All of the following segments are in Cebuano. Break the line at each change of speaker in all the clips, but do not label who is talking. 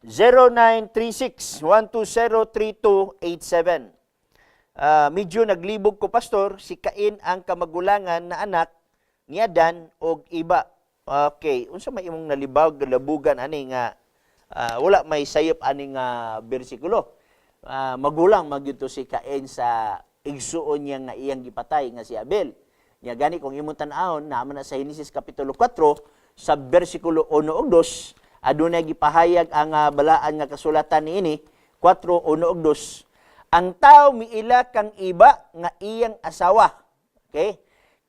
0936-120-3287. Medyo naglibog ko, Pastor, si Cain ang kamagulangan na anak ni Adan og Eva. Okay, unsa may imong nalibag labugan ani nga wala may sayop ani nga bersikulo? Magulang magyud to si Cain sa igsuon niya nga iyang gipatay nga si Abel. Nya gani kung imong tan-awon naa man na sa Genesis kapitulo 4 sa bersikulo 1 ug 2, adunay gipahayag ang balaan nga kasulatan niini, 4:1 ug 2. Ang tao miila kang Eva nga iyang asawa. Okay?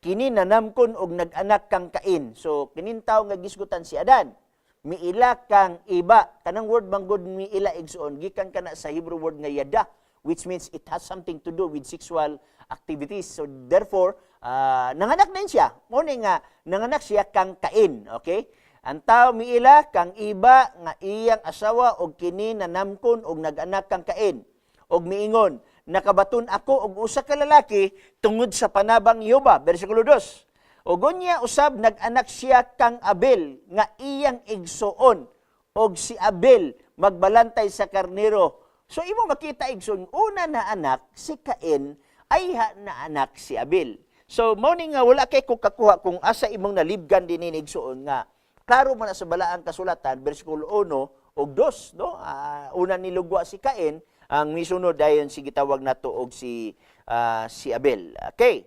Kini nanamkon og nag-anak kang Cain. So kining tao nga gisgutan si Adan, miila kang Eva. Kanang word manggod miila, igsuon, gikan kana sa Hebrew word nga yada, which means it has something to do with sexual activities. So therefore, nanganak din siya. Mao ni nga nanganak siya kang Cain, okay? Ang tao miila kang Eva nga iyang asawa og kini nanamkon og nag-anak kang Cain og miingon, "Nakabaton ako og usa ka lalaki tungod sa panabang ni Jehova." Bersikulo 2. Ug unya usab nag-anak siya kang Abel nga iyang igsuon, og si Abel magbalantay sa karnero. So imo makita, igsoon, una na anak si Cain, ayha na anak si Abel. So mao ni nga wala kay ko kakuha kung asa imong nalibgan din ni, igsuon, nga klaro man na sa balaang kasulatan, bersikulo 1 ug 2, no? Una nilugwa si Cain, ang misunod dayon si gitawag nato og si Abel. Okay.